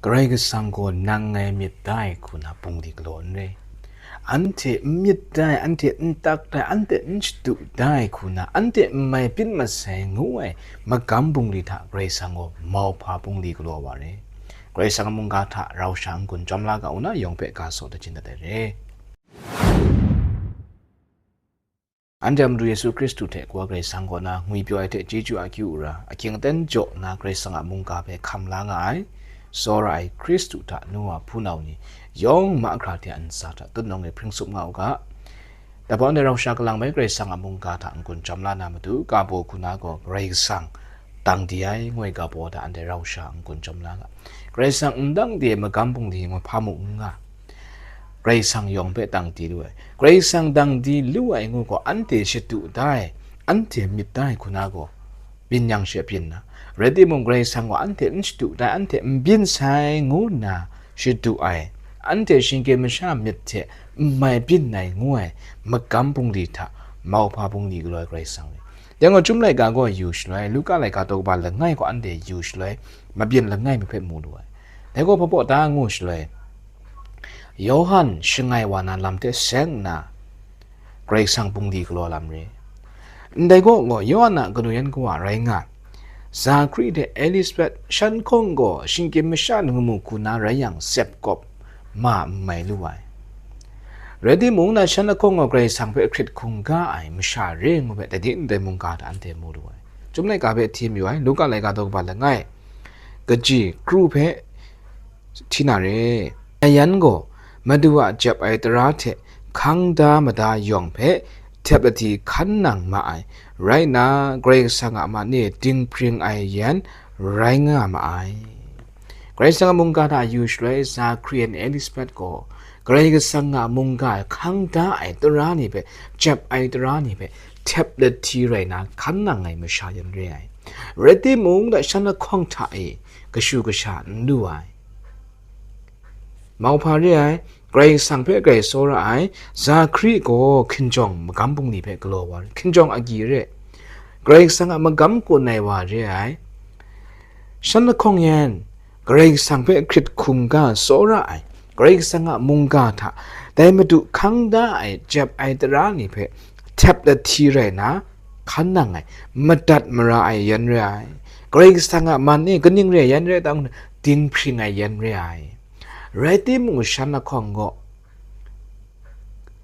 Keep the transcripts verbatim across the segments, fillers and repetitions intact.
Karai Kasang gaw nang ngai myit da ai hku na bungli galaw n re. Anhte n myit da ai, anhte n tak da ai, anhte n shadu da ai hku na, anhte n mai byin masai ngu ai magam bungli hta Karai Kasang gaw mauhpa bungli galaw wa re. Karai Kasang a mungga hta rau sha n-gun chyawm la ga u na, yawng hpe ga saw dachin dat ai re. Anhte a Madu Yesu Hkristu hte Kawa Karai Kasang kaw na ngwipyaw ai hte chyeju akyu ara, ahkying aten jaw nna Karai Kasang a mungga hpe hkam la nga ai, tsawra ai Hkristu hta nu wa hpunau ni yawng mahkra hte a ntsa hta tutnawng e hpring tsup nga u ga. Dai hpang de rau sha kalang bai Karai Kasang a mungga hta n-gun chyawm la na matu, ga baw hku na gaw Karai Kasang dang di ai, ngu ai ga baw hta anhte rau sha n-gun chyawm la nga. Karai Kasang n dang di ai magam bungli ngu hpa mung n nga. Karai Kasang yawng hpe dang di lu ai. Karai Kasang dang di lu ai ngu gaw anhte shadu da ai, anhte myit da ai hku na gaw, byin yang she byin na. Rai timung, Karai Kasang gaw anhte n shadu da ai, anhte n byin sai ngu nna shadu ai, anhte shinggyim masha myit hte n mai byin ai ngu ai magam bungli hta mauhpa bungli galaw ai Karai Kasang ni. Dai gaw, Chyum laika gaw yu shaloi, Luka laika daw kaba langai gaw anhte yu shaloi, mabyin langai mi hpe mu lu ai. Dai gaw hpa baw da ngu shaloi, Yawhan shangai wa na lam hte seng nna, Karai Kasang bungli galaw lam re. Ndai gaw, gaw Yawhan a kanu yan kawa rai nga ai, Zakari hte Elisabet shan lahkawng gaw shinggyim masha ningmu hku na rai yang, sep kawp ma n mai lu ai. Rai timung, na shan lahkawng gaw Karai Kasang hpe hkrit hkungga ai masha re ngu hpe, dai ni ndai mungga hta anhte mu lu ai. Chyum laika hpe hti mayu ai, Luka laika daw kaba langai, kaji kru hpe hti na re. Ayan gaw Madu a jep ai tara hte hkang da mada yawng hpe htep lahti hkan nang ma ai, rai nna, Karai Kasang a man e dinghpring ai yan rai nga ma ai. Karai Kasang a mungga hta yu shaloi, Zakari and Elisabet gaw Karai Kasang a mungga hkang da ai tara ni hpe, jep ai tara ni hpe htep lahti rai nna hkan nang ai masha yan re ai. Rai timung, dai shan lahkawng hta e kashu kasha n lu ai. Mauhpa re ai, Karai Kasang hpe grai tsawra ai Zakari gaw hkinjawng magam bungli hpe galaw wa, hkinjawng agyi re, Karai Kasang a magam kawn ai wa re ai. Shan lahkawng yan, Karai Kasang hpe hkrit hkungga tsawra ai, Karai Kasang a mungga hta dai Madu hkang da ai jep ai tara ni hpe htep lahti rai nna hkan nang ai, madat mara ai yan re ai. Karai Kasang a man e kaning re ai yan re ai ta ngu na, dinghpring ai yan re ai. Rai timung, shan lahkawng gaw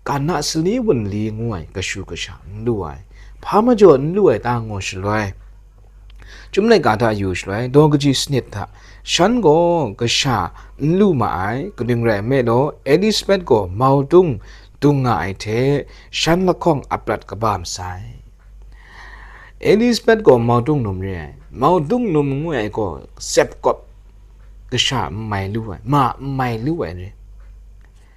Kana sali wunli ngu ai kashu kasha n lu ai, hpa majaw n lu ai ta ngu shaloi, Chyum laika hta yu shaloi, daw kaji sanit hta shan gaw kasha n lu ma ai, kaning rai nme law, Elisabet gaw maudung dung nga ai hte shan lahkawng aprat kaba masai. Elisabet gaw maudung num re ai, maudung num ngu ai gaw sep kawp kasha n mai lu ai, ma n mai lu ai re.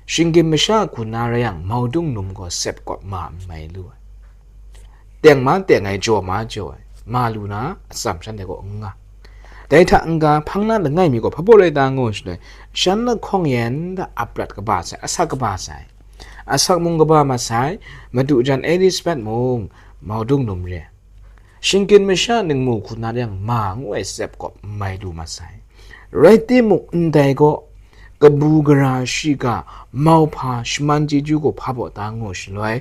Shinggyim masha hku na rai yang, maudung num gaw sep kawp ma n mai lu ai. Teng ma teng ai, jaw ma jaw ai, ma lu na atsam shanhte kaw n nga. Dai hta n-ga hpang na langai mi gaw hpa baw rai ta ngu shaloi, shan lahkawng yan da aprat kaba sai, asak kaba sai, asak mung kaba masai, madu jan Elisabet mung maudung num re. Shinggyim masha ningmu hku na rai yang, ma ngu ai sep kawp n mai lu masai. Rai timung, ndai gaw kabu gara shiga, mauhpa shaman chyeju gaw hpa baw ta ngu shaloi,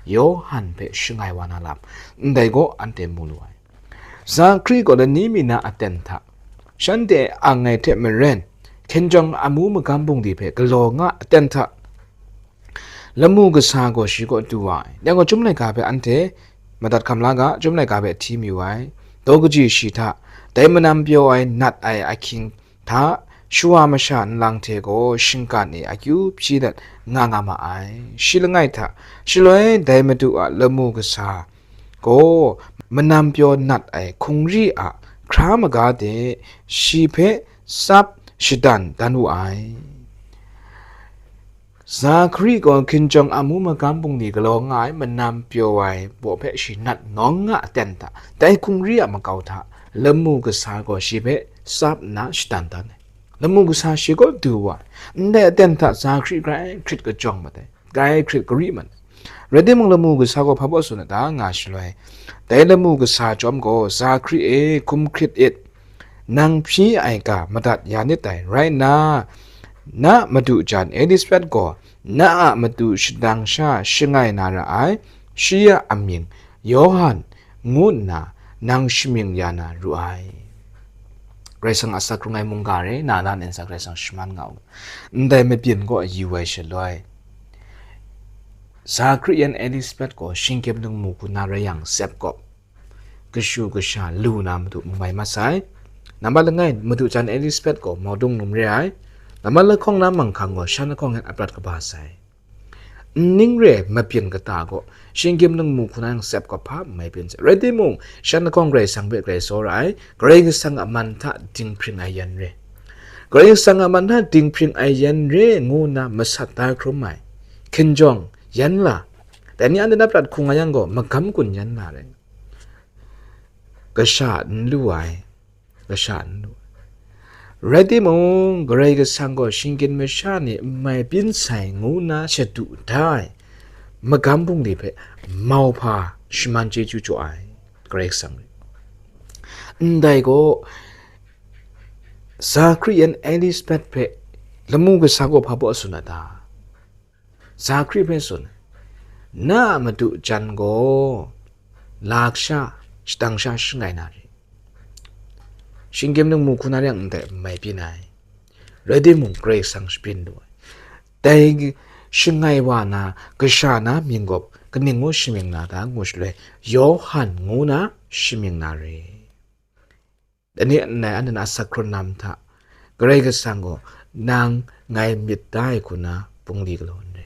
Yawhan hpe shangai wa na lam, ndai gaw anhte mu lu ai. Zakari gaw lani mi na aten hta, shanhte ang ai hte maren, hkinjawng amu magam bungli hpe galaw nga aten hta, lamu kasa gaw shi kaw du wa ai. Dai gaw Chyum laika hpe anhte madat hkam la ga, Chyum laika hpe hti mayu ai. Daw kaji shi hta, dai manam pyaw ai nat ai ahkying hta, shawa masha nlang hte gaw shinggan e akyu hpyi dat nga nga ma ai. Shi langai hta, shaloi dai Madu a lamu kasa gaw manam pyaw nat ai hkungri a hkra maga de shi hpe tsap shadan dan wu ai. Zakari gaw hkinjawng amu magam bungli galaw nga ai manam pyaw ai baw hpe shi nat nawng nga aten hta, dai hkungri a makau hta lamu kasa gaw shi hpe tsap nna shadan dan ai. Lamu kasa shi kaw du wa ai. Ndai aten hta Zakari grai hkrit kajawng mat ai, grai hkrit kari mat ai. Rai timung, lamu kasa gaw hpa baw tsun ai ta nga shaloi, dai lamu kasa chyawm gaw, Zakari e, hkum hkrit it, nang hpyi ai ga madat ya nit dai rai nna, na madu jan Elisabet gaw na a matu shadang sha shangai na ra ai, shi a amying Yawhan ngu nna nang shamying ya na ru ai. Karai Kasang a asak hkrung ai mungga re, na na ntsa Karai Kasang shaman nga u. Ndai mabyin gaw yu ai shaloi, Zakari yan Elisabet gaw shinggyim lungmu hku na rai yang, sep kawp, kashu kasha lu na matu n mai mat sai. Nambat langai, madu jan Elisabet gaw maudung num re ai. Nambat lahkawng na manghkang gaw shan lahkawng yan aprat kaba sai. Nning re mabyin kata gaw shinggyim lungmu hku na yang sep kawp hpa n mai byin sai. Rai timung, shan lahkawng Karai Kasang hpe grai tsawra ai, Karai Kasang a man hta dinghpring ai yan re. Karai Kasang a man hta dinghpring ai yan re ngu nna masat da hkrum ai. Hkinjawng, yan la. Dai ni anhte na prat hku nga yang gaw, magam gun yan la rai. Kasha n lu ai. Kasha n lu ai. Rai timung, Karai Kasang gaw shinggyim masha ni n mai byin sai ngu nna shadu da ai magam bungli hpe mauhpa shaman chyeju jaw ai Karai Kasang rai. Ndai gaw, Zakari yan Elisabet hpe lamu kasa gaw hpa baw tsun a ta? Zakari hpe tsun, na a madu jan gaw la kasha, shadang sha shangai na re. Shinggyim lungmu hku na rai yang ndai n mai byin ai. Rai timung, Karai Kasang shabyin lu ai. Dai shangai wa na kasha na mying gaw kaning ngu shamying na ta ngu shaloi, Yawhan ngu na shamying na re. Dai ni nna anhte na asak hkrun lam hta, Karai Kasang gaw nang ngai myit da ai hku na bungli galaw n re.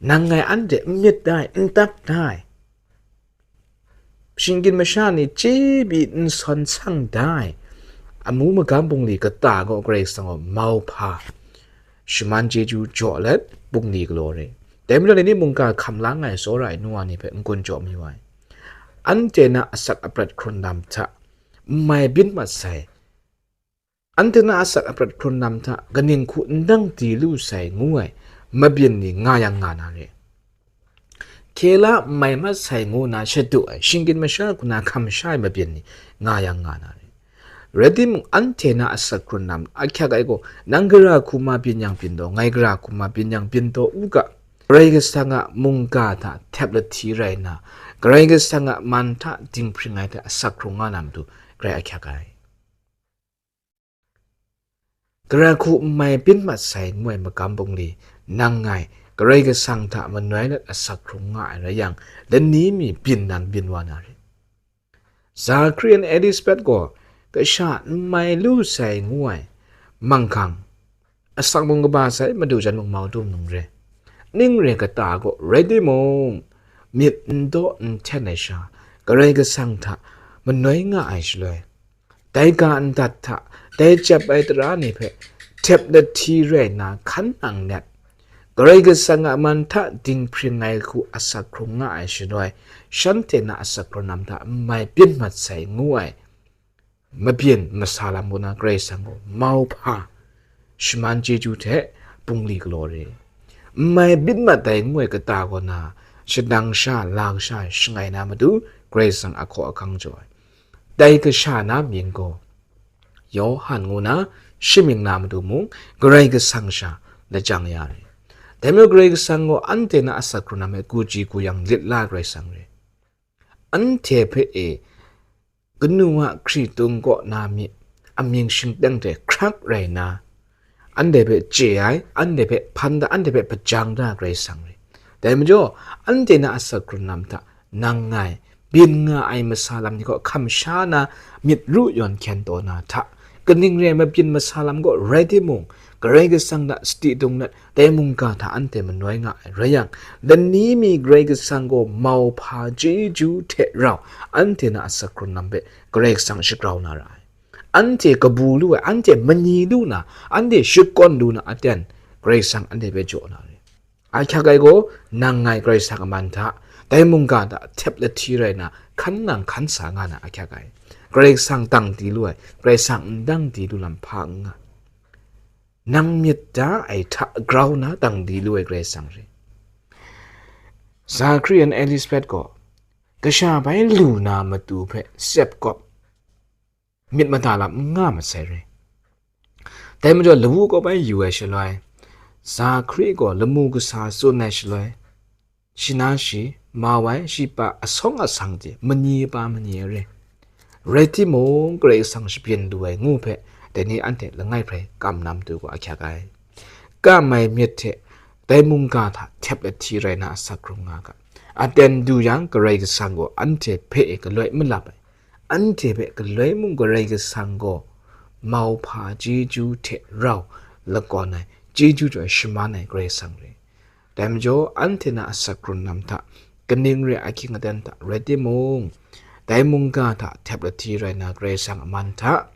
Nang ngai anhte n myit da ai, n tap da ai, shinggyim masha ni chyebi n sawn sang da ai amu magam bungli kata gaw Karai Kasang gaw mauhpa shaman chyeju jaw let bungli galaw re. Dai majaw, dai ni mungga hkam la nga ai tsawra ai nu wa ni hpe n-gun jaw mayu ai. Anhte na asak aprat hkrun lam hta n mai byin mat sai, anhte na asak aprat hkrun lam hta kaning hku n dang di lu sai ngu ai mabyin ni nga yang nga na re. Hkye la n mai mat sai ngu na shadu ai, shinggyim masha hku na hkam sha ai mabyin ni nga yang nga na re. Rai timung, anhte na asak hkrun lam ahkyak ai gaw, nang gara hku ma byin yang byin taw, ngai gara hku ma byin yang byin taw u ga, Karai Kasang a mungga hta htep lahti rai nna, Karai Kasang a man hta dinghpring ai hte asak hkrung nga na matu grai ahkyak ai. Gara hku n mai byin mat sai ngu ai magam bungli, nang ngai Karai Kasang hta manoi let asak hkrung nga ai rai yang, lani mi byin nan byin wa na re. Zakari yan Elisabet gaw kasha n mai lu sai ngu ai manghkang, asak mung kaba sai, madu jan mung maudung num re. Ning re kata gaw rai timung, myit n daw n hten ai sha, Karai Kasang hta manoi nga ai shaloi, dai ga ndat hta dai chyap ai tara ni hpe htep lahti rai nna hkan nang let, Karai Kasang a man hta dinghpring ai hku asak hkrung nga ai shaloi, shanhte na asak hkrun lam hta n mai byin mat sai ngu ai mabyin masa lam kaw na Karai Kasang gaw mauhpa shaman chyeju hte bungli galaw re. N mai byin mat dai ngu ai kata kaw na, shadang sha, la kasha shangai na matu Karai Kasang ahkaw ahkang jaw ai. Dai kasha na mying gaw Yawhan ngu na shamying na matu mung Karai Kasang sha lajang ya re. Dai majaw Karai Kasang gaw anhte na asak hkrun lam hpe gu ji gu yang lit la Karai Kasang re. Anhte hpe e kanu a hkritung kaw na mi amying shingteng hte hkrak rai nna, anhte hpe chye ai, anhte hpe hpan da, anhte hpe hpajang da Karai Kasang re. Dai majaw, anhte na asak hkrun lam hta nang ngai byin nga ai masa lam ni kaw hkam sha na myit ru yawn hkyen taw na hta, kaning re ai mabyin masa lam gaw rai timung, Karai Kasang hta sadi dung let, dai mungga hta anhte manoi nga ai rai yang, lani mi Karai Kasang gaw mauhpa chyeju hte rau anhte na asak hkrun lam hpe Karai Kasang shagrau na ra ai. Anhte kabu lu ai, anhte mani lu na, anhte shakawn lu na aten, Karai Kasang anhte hpe jaw na re. Ahkyak ai gaw, nang ngai Karai Kasang a man hta, dai mungga hta htep lahti rai na, hkan nang hkan sa nga na ahkyak ai. Karai Kasang dang di lu ai, Karai Kasang n dang di lu lam hpa n nga. Nang myit da ai hta grau na dang di lu ai Karai Kasang re. Zakari yan Elisabet gaw kasha bai lu na matu hpe sep kawp, myit mada lam n nga masai re. Dai majaw lawu kaw bai yu ai shaloi, Zakari gaw lamu kasa tsun ai shaloi, shi na shi, ma wai shi pa asawng asang hte mani pa mani ai re. Rai timung, Karai Kasang shabyin lu ai ngu hpe, dai ni anhte langai hprai kam na matu gaw ahkyak ai. Kam ai myit hte dai mungga hta htep lahti rai na asak hkrung nga ga. Aten du yang, Karai Kasang gaw anhte hpe galoi malap ai. Anhte hpe galoi mung Karai Kasang gaw mauhpa chyeju hte rau lakawn ai, chyeju jaw ai shaman ai Karai Kasang re. Dai majaw, anhte na asak hkrung lam hta, kaning re ahkying aten hta rai timung, dai mungga hta htep lahti rai na Karai Kasang a man hta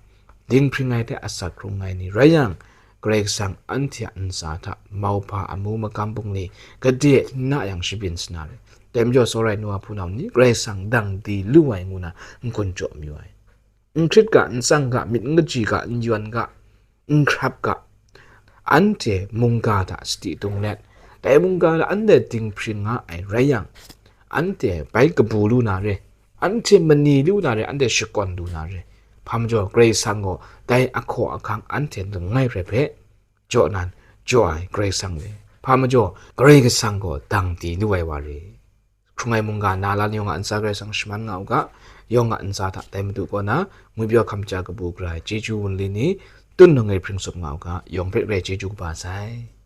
dinghpring ai hte asak hkrung ai ni rai yang, Karai Kasang anhte a ntsa hta mauhpa amu magam bungli gade n na yang shabyin sa na re. Dai majaw, tsawra ai nu wa hpunau ni Karai Kasang dang di lu ai ngu na n-gun jaw mayu ai. N hkrit ga, n tsang ga, myit n kaji ga, n yawn ga, n hkrap ga, anhte mungga hta sadi tung let, dai mungga hta anhte dinghpring nga ai rai yang, anhte bai kabu lu na re, anhte mani lu na re, anhte shakawn lu na re. Hpa majaw, Karai Kasang gaw dai ahkaw ahkang anhte langai hprai hpe jaw nan, jaw ai Karai Kasang re. Hpa majaw, Karai Kasang gaw dang di lu ai wa re. Hkrung ai mungga na lan yawng a ntsa Karai Kasang shaman nga u ga, yawng a ntsa hta dai Madu kaw na ngwipyaw hkamja kabu gara ai chyeju wunli ni tun nang e hpring tsup nga u ga, yawng hpe rai chyeju kaba sai.